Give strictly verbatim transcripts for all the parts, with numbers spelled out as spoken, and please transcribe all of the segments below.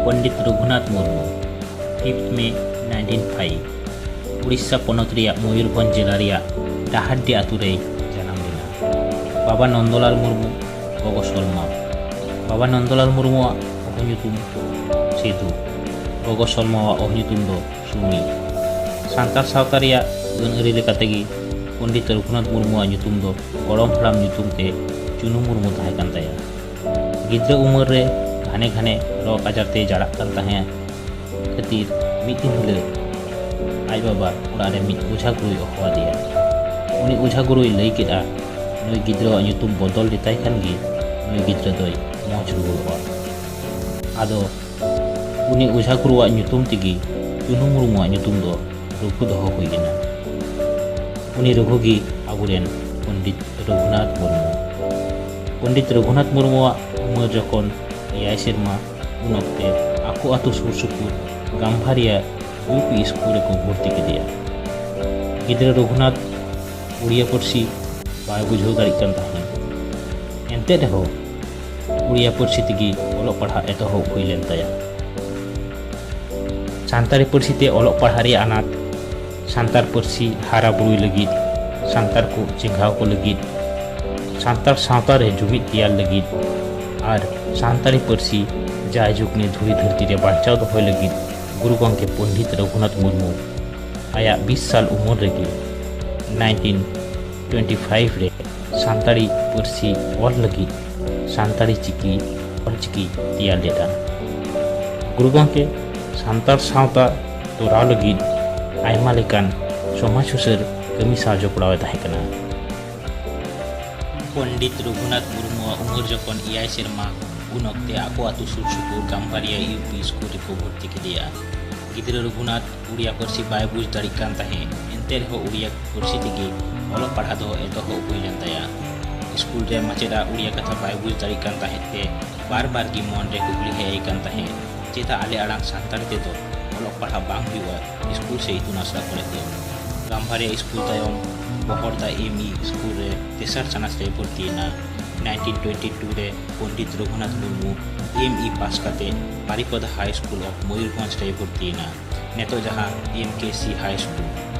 Pandit Raghunath Murmu, fifth ᱢᱮ nineteen five, Odisha ᱯᱚᱱᱚᱛ ᱨᱮᱭᱟᱜ ᱢᱚᱭᱩᱨᱵᱷᱚᱸᱡᱽ ᱡᱮᱞᱟ ᱨᱮᱭᱟᱜ ᱰᱟᱦᱟᱨᱰᱤ ᱟᱛᱳ ᱨᱮᱭ ᱡᱟᱱᱟᱢ ᱞᱮᱱᱟ᱾ ᱵᱟᱵᱟ ᱱᱚᱱᱫᱚᱞᱟᱞ ᱢᱩᱨᱢᱩ, ᱜᱚᱜᱚ ᱥᱚᱞᱢᱟ᱾ ᱵᱟᱵᱟ ᱱᱚᱱᱫᱚᱞᱟᱞ ᱢᱩᱨᱢᱩᱣᱟᱜ ᱚᱦᱚ ᱧᱩᱛᱩᱢ ᱥᱤᱫᱷᱩ, ᱜᱚᱜᱚ ᱥᱚᱞᱢᱟᱣᱟᱜ ᱚᱦᱚ ᱧᱩᱛᱩᱢ ᱫᱚ ᱥᱩᱢᱤ᱾ ᱥᱟᱱᱛᱟᱲ ᱥᱟᱶᱛᱟ ᱨᱮᱭᱟᱜ ᱟᱹᱱ ᱟᱹᱨᱤ ᱞᱮᱠᱟᱛᱮ ᱜᱮ ᱯᱚᱱᱰᱤᱛ ᱨᱚᱜᱷᱩᱱᱟᱛᱷ ᱢᱩᱨᱢᱩᱣᱟᱜ ᱧᱩᱛᱩᱢ ᱫᱚ ᱜᱚᱲᱚᱢ ᱦᱟᱲᱟᱢ ᱧᱩᱛᱩᱢ ᱛᱮ ᱪᱩᱱᱩ ᱢᱩᱨᱢᱩ ᱛᱟᱦᱮᱸ ᱠᱟᱱ ᱛᱟᱭᱟ᱾ ᱜᱤᱫᱽᱨᱟᱹ ᱩᱢᱮᱨ ᱨᱮ ᱜᱷᱟᱱᱮ ᱜᱷᱟᱱᱮ ᱨᱳᱜᱽ ᱟᱡᱟᱨ ᱛᱮ ᱡᱟᱲᱟᱜ ᱠᱟᱱ ᱛᱟᱦᱮᱸ ᱠᱷᱟᱹᱛᱤᱨ ᱢᱤᱫ ᱫᱤᱱ ᱦᱤᱞᱳᱜ ᱟᱡ ᱵᱟᱵᱟ ᱚᱲᱟᱜ ᱨᱮ ᱢᱤᱫ ᱚᱡᱷᱟ ᱜᱩᱨᱩᱭ ᱦᱚᱦᱚ ᱟᱫᱮᱭᱟ᱾ ᱩᱱᱤ ᱚᱡᱷᱟ ᱜᱩᱨᱩᱭ ᱞᱟᱹᱭ ᱠᱮᱫᱼᱟ, ᱱᱩᱭ ᱜᱤᱫᱽᱨᱟᱹᱣᱟᱜ ᱧᱩᱛᱩᱢ ᱵᱚᱫᱚᱞ ᱞᱮᱛᱟᱭ ᱠᱷᱟᱱ ᱜᱮ ᱱᱩᱭ ᱜᱤᱫᱽᱨᱟᱹ ᱫᱚᱭ ᱢᱚᱡᱽ ᱨᱩᱣᱟᱹᱲᱚᱜᱼᱟ᱾ ᱟᱫᱚ ᱩᱱᱤ ᱚᱡᱷᱟ ᱜᱩᱨᱩᱣᱟᱜ ᱧᱩᱛᱩᱢ ᱛᱮᱜᱮ ᱪᱩᱱᱩ ᱢᱩᱨᱢᱩᱣᱟᱜ ᱧᱩᱛᱩᱢ ᱫᱚ ᱨᱩᱠᱩ ᱫᱚᱦᱚ ᱦᱩᱭ ᱞᱮᱱᱟ᱾ ᱩᱱᱤ ᱨᱩᱜᱷᱩ ᱜᱮ ᱟᱵᱚᱨᱮᱱ ᱯᱚᱱᱰᱤᱛ ᱨᱚᱜᱷᱩᱱᱟᱛᱷ ᱢᱩᱨᱢᱩ᱾ ᱯᱚᱱᱰᱤᱛ ᱨᱚᱜᱷᱩᱱᱟᱛᱷ ᱢᱩᱨᱢᱩᱣᱟᱜ ᱩᱢᱮᱨ ᱡᱚᱠᱷᱚᱱ ᱮᱭᱟᱭ ᱥᱮᱨᱢᱟ, ᱩᱱ ᱚᱠᱛᱮ ᱟᱠᱚ ᱟᱛᱳ ᱥᱩᱨ ᱥᱩᱯᱩᱨ ᱜᱟᱢᱵᱷᱟᱨᱤᱭᱟ ᱤᱭᱩ ᱯᱤ ᱥᱠᱩᱞ ᱨᱮᱠᱚ ᱵᱷᱚᱨᱛᱤ ᱠᱮᱫᱮᱭᱟ᱾ ᱜᱤᱫᱽᱨᱟᱹ ᱨᱚᱜᱷᱩᱱᱟᱛᱷ ᱩᱲᱤᱭᱟ ᱯᱟᱹᱨᱥᱤ ᱵᱟᱭ ᱵᱩᱡᱷᱟᱹᱣ ᱫᱟᱲᱮᱭᱟᱜ ᱠᱟᱱ ᱛᱟᱦᱮᱸᱫ᱾ ᱮᱱᱛᱮ ᱨᱮᱦᱚᱸ ᱩᱲᱤᱭᱟ ᱯᱟᱹᱨᱥᱤ ᱛᱮᱜᱮ ᱚᱞᱚᱜ ᱯᱟᱲᱦᱟᱜ ᱮᱛᱚᱦᱚᱵ ᱦᱩᱭ ᱞᱮᱱ ᱛᱟᱭᱟ᱾ ᱥᱟᱱᱛᱟᱲᱤ ᱯᱟᱹᱨᱥᱤ ᱛᱮ ᱚᱞᱚᱜ ᱯᱟᱲᱦᱟᱜ ᱨᱮᱭᱟᱜ ᱟᱱᱟᱴ, ᱥᱟᱱᱛᱟᱲ ᱯᱟᱹᱨᱥᱤ ᱦᱟᱨᱟ ᱵᱩᱨᱩᱭ ᱞᱟᱹᱜᱤᱫ, ᱥᱟᱱᱛᱟᱲ ᱠᱚ ᱪᱮᱸᱜᱷᱟᱣ ᱠᱚ ᱞᱟᱹᱜᱤᱫ, ᱥᱟᱱᱛᱟᱲ ᱥᱟᱶᱛᱟ ᱨᱮ ᱡᱩᱢᱤᱫ ᱛᱮᱭᱟᱨ ᱞᱟᱹᱜᱤᱫ ᱟᱨ ᱥᱟᱱᱛᱟᱲᱤ ᱯᱟᱹᱨᱥᱤ ᱡᱟᱭᱡᱩᱜᱽ ᱱᱤᱭᱟᱹ ᱫᱷᱩᱲᱤ ᱫᱷᱟᱹᱨᱛᱤ ᱨᱮ ᱵᱟᱧᱪᱟᱣ ᱫᱚᱦᱚᱭ ᱞᱟᱹᱜᱤᱫ ᱜᱩᱨᱩ ᱜᱚᱢᱠᱮ ᱯᱚᱱᱰᱤᱛ ᱨᱚᱜᱷᱩᱱᱟᱛᱷ ᱢᱩᱨᱢᱩ ᱟᱭᱟᱜ ᱵᱤᱥ ᱥᱟᱞ ᱩᱢᱮᱨ ᱨᱮᱜᱮ, ᱱᱟᱭᱤᱱᱴᱤᱱ ᱴᱩᱭᱮᱱᱴᱤ ᱯᱷᱟᱭᱤᱵᱷ ᱨᱮ, ᱥᱟᱱᱛᱟᱲᱤ ᱯᱟᱹᱨᱥᱤ ᱚᱞ ᱞᱟᱹᱜᱤᱫ ᱥᱟᱱᱛᱟᱲᱤ ᱪᱤᱠᱤ, ᱚᱞᱪᱤᱠᱤ ᱛᱮᱭᱟᱨ ᱞᱮᱫᱟ᱾ ᱜᱩᱨᱩ ᱜᱚᱢᱠᱮ ᱥᱟᱱᱛᱟᱲ ᱥᱟᱶᱛᱟ ᱛᱚᱨᱟᱣ ᱞᱟᱹᱜᱤᱫ ᱟᱭᱢᱟ ᱞᱮᱠᱟᱱ ᱥᱚᱢᱟᱡᱽ ᱥᱩᱥᱟᱹᱨ ᱠᱟᱹᱢᱤ ᱥᱟᱶ ᱡᱚᱯᱲᱟᱣ ᱮ ᱛᱟᱦᱮᱸ ᱠᱟᱱᱟ᱾ ᱯᱚᱱᱰᱤᱛ ᱨᱚᱜᱷᱩᱱᱟᱛᱷ ᱢᱩᱨᱢᱩᱣᱟᱜ ᱩᱢᱮᱨ ᱡᱚᱠᱷᱚᱱ ᱮᱭᱟᱭ ᱥᱮᱨᱢᱟ, ᱩᱱ ᱚᱠᱛᱮ ᱟᱠᱚ ᱟᱹᱛᱩ ᱥᱩᱨ ᱥᱩᱯᱩᱨ ᱜᱟᱢᱵᱷᱟᱨᱤᱭᱟ ᱤᱭᱩ ᱯᱤ ᱥᱠᱩᱞ ᱨᱮᱠᱚ ᱵᱷᱚᱨᱛᱤ ᱠᱮᱫᱮᱭᱟ᱾ ᱜᱤᱫᱽᱨᱟᱹ ᱨᱚᱜᱷᱩᱱᱟᱛᱷ ᱩᱲᱤᱭᱟ ᱯᱟᱹᱨᱥᱤ ᱵᱟᱭ ᱵᱩᱡᱽ ᱫᱟᱲᱮᱭᱟᱜ ᱠᱟᱱ ᱛᱟᱦᱮᱸᱫ, ᱮᱱᱛᱮ ᱨᱮᱦᱚᱸ ᱩᱲᱤᱭᱟ ᱯᱟᱹᱨᱥᱤ ᱛᱮᱜᱮ ᱚᱞᱚᱜ ᱯᱟᱲᱦᱟᱜ ᱫᱚ ᱮᱛᱚᱦᱚᱵ ᱦᱩᱭ ᱞᱮᱱ ᱛᱟᱭᱟ᱾ ᱥᱠᱩᱞ ᱨᱮ ᱢᱟᱪᱮᱫ ᱟᱜ ᱩᱲᱤᱭᱟ ᱠᱟᱛᱷᱟ ᱵᱟᱭ ᱵᱩᱡᱽ ᱫᱟᱲᱮᱭᱟᱜ ᱠᱟᱱ ᱛᱟᱦᱮᱸᱫ ᱛᱮ ᱵᱟᱨ ᱵᱟᱨ ᱜᱮ ᱢᱚᱱ ᱨᱮ ᱠᱩᱠᱞᱤ ᱦᱮᱡ ᱟᱭ ᱠᱟᱱ ᱛᱟᱦᱮᱸᱫ, ᱪᱮᱫᱟᱜ ᱟᱞᱮ ᱟᱲᱟᱝ ᱥᱟᱱᱛᱟᱲᱤ ᱛᱮᱫᱚ ᱚᱞᱚᱜ ᱯᱟᱲᱦᱟᱜ ᱵᱟᱝ ᱦᱩᱭᱩᱜᱼᱟ ᱥᱠᱩᱞ ᱥᱮ ᱤᱛᱩᱱ ᱟᱥᱲᱟ ᱠᱚᱨᱮ ᱫᱚ? ᱜᱟᱢᱵᱷᱟᱨᱤᱭᱟ ᱥᱠᱩᱞ ᱛᱟᱭᱚᱢ ᱵᱚᱦᱚᱲᱫᱟ ᱮᱢ ᱤ ᱥᱠᱩᱞ ᱨᱮ ᱛᱮᱥᱟᱨ ᱪᱟᱱᱟᱪ ᱨᱮᱭ ᱵᱷᱚᱨᱛᱤᱭᱮᱱᱟ᱾ ᱱᱟᱭᱤᱱᱴᱤᱱ ᱴᱩᱭᱮᱱᱴᱤ ᱴᱩ ᱨᱮ ᱯᱚᱱᱰᱤᱛ ᱨᱚᱜᱷᱩᱱᱟᱛᱷ ᱢᱩᱨᱢᱩ ᱮᱢ ᱤ ᱯᱟᱥ ᱠᱟᱛᱮ ᱵᱟᱨᱤᱯᱚᱫᱟ ᱦᱟᱭ ᱥᱠᱩᱞ ᱚᱯᱷ ᱢᱚᱭᱩᱨᱵᱷᱚᱸᱡᱽ ᱨᱮᱭ ᱵᱷᱚᱨᱛᱤᱭᱮᱱᱟ, ᱱᱤᱛᱚᱜ ᱡᱟᱦᱟᱸ ᱮᱢ ᱠᱮ ᱥᱤ ᱦᱟᱭ ᱥᱠᱩᱞ᱾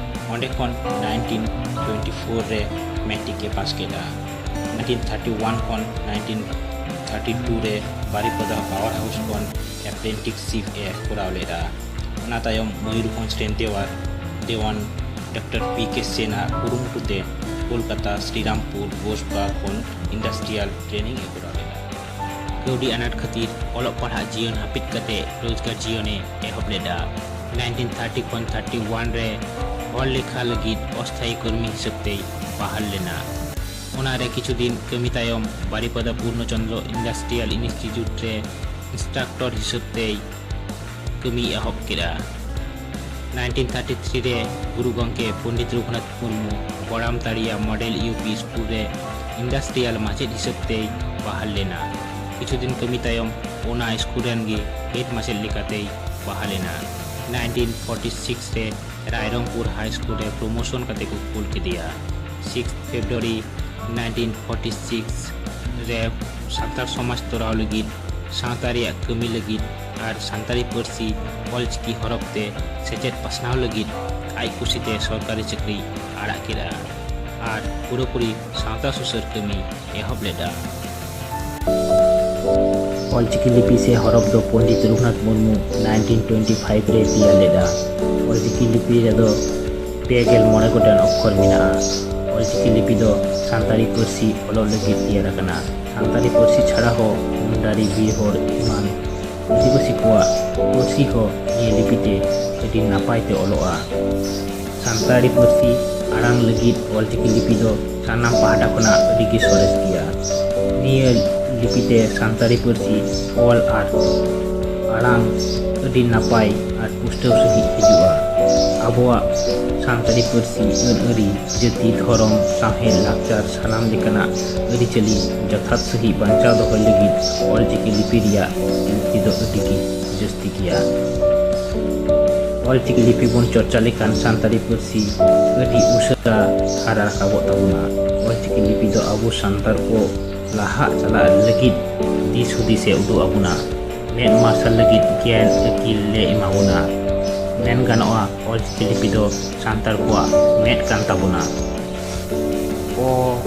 ᱚᱸᱰᱮ ᱠᱷᱚᱱ ᱱᱟᱭᱤᱱᱴᱤᱱ ᱴᱩᱭᱮᱱᱴᱤ ᱯᱷᱳᱨ ᱨᱮ ᱢᱮᱴᱨᱤᱠ ᱮ ᱯᱟᱥ ᱠᱮᱫᱟ᱾ ᱱᱟᱭᱤᱱᱴᱤᱱ ᱛᱷᱟᱨᱴᱤ ᱣᱟᱱ ᱠᱷᱚᱱ ᱱᱟᱭᱤᱱᱴᱤᱱ ᱛᱷᱟᱨᱴᱤ ᱴᱩ ᱨᱮ ᱵᱟᱨᱤᱯᱚᱫᱟ ᱯᱟᱣᱟᱨ ᱦᱟᱣᱩᱥ ᱠᱷᱚᱱ ᱮᱯᱨᱮᱱᱴᱤᱥᱥᱤᱯ ᱮ ᱠᱚᱨᱟᱣ ᱞᱮᱫᱟ᱾ ᱚᱱᱟ ᱛᱟᱭᱚᱢ ᱢᱚᱭᱩᱨᱵᱷᱚᱸᱡᱽ ᱨᱮᱱ ᱫᱮᱣᱟᱱ, ᱰᱚᱠᱴᱚᱨ ᱯᱤ ᱠᱮ ᱥᱮᱱ ᱟᱜ ᱠᱩᱨᱩᱢᱩᱴᱩ ᱛᱮ ᱠᱳᱞᱠᱟᱛᱟ ᱥᱨᱤᱨᱟᱢᱯᱩᱨ ᱵᱚᱥᱵᱟ ᱠᱷᱚᱱ ᱤᱱᱰᱟᱥᱴᱨᱤᱭᱟᱞ ᱴᱨᱮᱱᱤᱝ ᱮ ᱠᱚᱨᱟᱣ ᱞᱮᱫᱟ᱾ ᱠᱟᱹᱣᱰᱤ ᱟᱱᱟᱴ ᱠᱷᱟᱹᱛᱤᱨ ᱚᱞᱚᱜ ᱯᱟᱲᱦᱟᱜ ᱡᱤᱭᱚᱱ ᱦᱟᱹᱯᱤᱫ ᱠᱟᱛᱮ ᱨᱳᱡᱽᱜᱟᱨ ᱡᱤᱭᱚᱱ ᱮ ᱮᱦᱚᱵ ᱞᱮᱫᱟ᱾ ᱱᱟᱭᱤᱱᱴᱤᱱ ᱛᱷᱟᱨᱴᱤ ᱠᱷᱚᱱ ᱛᱷᱟᱨᱴᱤ ᱣᱟᱱ ᱨᱮ ᱦᱚᱲ ᱞᱮᱠᱷᱟ ᱞᱟᱹᱜᱤᱫ ᱚᱥᱛᱷᱟᱭᱤ ᱠᱟᱹᱢᱤ ᱦᱤᱥᱟᱹᱵ ᱛᱮᱭ ᱵᱟᱦᱟᱞ ᱞᱮᱱᱟ᱾ ᱚᱱᱟ ᱨᱮ ᱠᱤᱪᱷᱩ ᱫᱤᱱ ᱠᱟᱹᱢᱤ ᱛᱟᱭᱚᱢ ᱵᱟᱨᱤᱯᱚᱫᱟ ᱯᱩᱨᱱᱚᱪᱚᱱᱫᱨᱚ ᱤᱱᱰᱟᱥᱴᱨᱤᱭᱟᱞ ᱤᱱᱥᱴᱤᱴᱤᱭᱩᱴ ᱨᱮ ᱤᱱᱥᱴᱨᱟᱠᱴᱚᱨ ᱦᱤᱥᱟᱹᱵ ᱛᱮᱭ ᱠᱟᱹᱢᱤᱭ ᱮᱦᱚᱵ ᱠᱮᱫᱟ᱾ ᱱᱟᱭᱤᱱᱴᱤᱱ ᱛᱷᱟᱨᱴᱤ ᱛᱷᱨᱤ ᱨᱮ Guru Gomke Pandit Raghunath Murmu Boram Taria model U P school ᱨᱮ ᱤᱱᱰᱟᱥᱴᱨᱤᱭᱟᱞ ᱢᱟᱪᱮᱫ ᱦᱤᱥᱟᱹᱵ ᱛᱮᱭ ᱵᱟᱦᱟᱞ ᱞᱮᱱᱟ᱾ ᱠᱤᱪᱷᱩ ᱫᱤᱱ ᱠᱟᱹᱢᱤ ᱛᱟᱭᱚᱢ ᱚᱱᱟ ᱥᱠᱩᱞ ᱨᱮᱱ ᱜᱮ ᱦᱮᱰ ᱢᱟᱪᱮᱫ ᱞᱮᱠᱟᱛᱮᱭ ᱵᱟᱦᱟᱞ ᱮᱱᱟ᱾ ᱱᱟᱭᱤᱱᱴᱤᱱ ᱯᱷᱳᱨᱴᱤ ᱥᱤᱠᱥ ᱨᱮ ᱨᱟᱭᱨᱚᱝᱯᱩᱨ ᱦᱟᱭ ᱥᱠᱩᱞ ᱨᱮ ᱯᱨᱳᱢᱳᱥᱚᱱ ᱠᱟᱛᱮ ᱠᱚ ᱠᱩᱞ ᱠᱮᱫᱮᱭᱟ᱾ Six February nineteen forty six ᱨᱮ ᱥᱟᱱᱛᱟᱲ ᱥᱚᱢᱟᱡᱽ ᱛᱚᱨᱟᱣ ᱞᱟᱹᱜᱤᱫ, ᱥᱟᱶᱛᱟ ᱨᱮᱭᱟᱜ ᱠᱟᱹᱢᱤ ᱞᱟᱹᱜᱤᱫ ᱟᱨ ᱥᱟᱱᱛᱟᱲᱤ ᱯᱟᱹᱨᱥᱤ ᱚᱞᱪᱤᱠᱤ ᱦᱚᱨᱚᱯ ᱛᱮ ᱥᱮᱪᱮᱫ ᱯᱟᱥᱱᱟᱣ ᱞᱟᱹᱜᱤᱫ ᱟᱡ ᱠᱩᱥᱤᱛᱮ ᱥᱚᱨᱠᱟᱨᱤ ᱪᱟᱹᱠᱨᱤ ᱟᱲᱟᱜ ᱠᱮᱫᱟ ᱟᱨ ᱯᱩᱨᱟᱹᱯᱩᱨᱤ ᱥᱟᱶᱛᱟ ᱥᱩᱥᱟᱹᱨ ᱠᱟᱹᱢᱤ ᱮᱦᱚᱵ ᱞᱮᱫᱟ᱾ ᱚᱞᱪᱤᱠᱤ ᱞᱤᱯᱤ ᱥᱮ ᱦᱚᱨᱚᱯ ᱫᱚ Pandit Raghunath Murmu nineteen twenty five ᱨᱮᱭ ᱛᱮᱭᱟᱨ ᱞᱮᱫᱟ᱾ ᱚᱞᱪᱤᱠᱤ ᱞᱤᱯᱤ ᱨᱮᱫᱚ ᱯᱮ ᱜᱮᱞ ᱢᱚᱬᱮ ᱜᱚᱴᱟᱝ ᱚᱠᱠᱷᱚᱨ ᱢᱮᱱᱟᱜᱼᱟ᱾ ᱚᱞᱪᱤᱠᱤ ᱞᱤᱯᱤ ᱫᱚ ᱥᱟᱱᱛᱟᱲᱤ ᱯᱟᱹᱨᱥᱤ ᱚᱞᱚᱜ ᱞᱟᱹᱜᱤᱫ ᱛᱮᱭᱟᱨ ᱟᱠᱟᱱᱟ᱾ ᱥᱟᱱᱛᱟᱲᱤ ᱯᱟᱹᱨᱥᱤ ᱪᱷᱟᱲᱟ ᱦᱚᱸ ᱢᱩᱱᱰᱟᱨᱤ, ᱵᱤᱨᱦᱚᱲ ᱮᱢᱟᱱ ᱟᱹᱫᱤᱵᱟᱹᱥᱤ ᱠᱚᱣᱟᱜ ᱯᱟᱹᱨᱥᱤ ᱦᱚᱸ ᱱᱤᱭᱟᱹ ᱞᱤᱯᱤ ᱛᱮ ᱟᱹᱰᱤ ᱱᱟᱯᱟᱭ ᱛᱮ ᱚᱞᱚᱜᱼᱟ᱾ ᱥᱟᱱᱛᱟᱲᱤ ᱯᱟᱹᱨᱥᱤ ᱟᱲᱟᱝ ᱞᱟᱹᱜᱤᱫ ᱚᱞᱪᱤᱠᱤ ᱞᱤᱯᱤ ᱫᱚ ᱥᱟᱱᱟᱢ ᱯᱟᱦᱴᱟ ᱠᱷᱚᱱᱟᱜ ᱟᱹᱰᱤ ᱜᱮ ᱥᱚᱨᱮᱥ ᱜᱮᱭᱟ᱾ ᱱᱤᱭᱟᱹ ᱞᱤᱯᱤ ᱛᱮ ᱥᱟᱱᱛᱟᱲᱤ ᱯᱟᱹᱨᱥᱤ ᱚᱞ ᱟᱨ ᱟᱲᱟᱝ ᱟᱹᱰᱤ ᱱᱟᱯᱟᱭ ᱟᱨ ᱯᱩᱥᱴᱟᱹᱣ ᱥᱟᱺᱦᱤᱡ ᱦᱤᱡᱩᱜᱼᱟ᱾ ᱟᱵᱚᱣᱟᱜ ᱥᱟᱱᱛᱟᱲᱤ ᱯᱟᱹᱨᱥᱤ, ᱟᱹᱱ ᱟᱹᱨᱤ, ᱡᱟᱹᱛᱤ, ᱫᱷᱚᱨᱚᱢ, ᱥᱟᱶᱦᱮᱫ, ᱞᱟᱠᱪᱟᱨ, ᱥᱟᱱᱟᱢ ᱞᱮᱠᱟᱱᱟᱜ ᱟᱹᱨᱤᱪᱟᱹᱞᱤ ᱡᱚᱛᱷᱟᱛ ᱥᱟᱺᱦᱤᱡ ᱵᱟᱧᱪᱟᱣ ᱫᱚᱦᱚᱭ ᱞᱟᱹᱜᱤᱫ ᱚᱞᱪᱤᱠᱤ ᱞᱤᱯᱤ ᱨᱮᱭᱟᱜ ᱞᱟᱹᱠᱛᱤ ᱫᱚ ᱟᱹᱰᱤ ᱜᱮ ᱡᱟᱹᱥᱛᱤ ᱜᱮᱭᱟ᱾ ᱚᱞᱪᱤᱠᱤ ᱞᱤᱯᱤ ᱵᱚᱱ ᱪᱚᱨᱪᱟ ᱞᱮᱠᱷᱟᱱ ᱥᱟᱱᱛᱟᱲᱤ ᱯᱟᱹᱨᱥᱤ ᱟᱹᱰᱤ ᱩᱥᱟᱹᱨᱟ ᱦᱟᱨᱟ ᱨᱟᱠᱟᱵᱚᱜ ᱛᱟᱵᱚᱱᱟ᱾ ᱚᱞᱪᱤᱠᱤ ᱞᱤᱯᱤ ᱫᱚ ᱟᱵᱚ ᱥᱟᱱᱛᱟᱲ ᱠᱚ ᱞᱟᱦᱟᱜ ᱪᱟᱞᱟᱜ ᱞᱟᱹᱜᱤᱫ ᱫᱤᱥ ᱦᱩᱫᱤᱥ ᱮ ᱩᱫᱩᱜ ᱟᱵᱚᱱᱟ, ᱢᱮᱫ ᱢᱟᱨᱥᱟᱞ ᱞᱟᱹᱜᱤᱫ ᱜᱮᱭᱟᱱ ᱟᱹᱠᱤᱞ ᱮ ᱮᱢᱟ ᱵᱚᱱᱟ᱾ ᱢᱮᱱ ᱜᱟᱱᱚᱜᱼᱟ, ᱚᱞᱪᱤᱠᱤ ᱞᱤᱯᱤ ᱫᱚ ᱥᱟᱱᱛᱟᱲ ᱠᱚᱣᱟᱜ ᱢᱮᱫ ᱠᱟᱱ ᱛᱟᱵᱚᱱᱟ᱾ ᱚ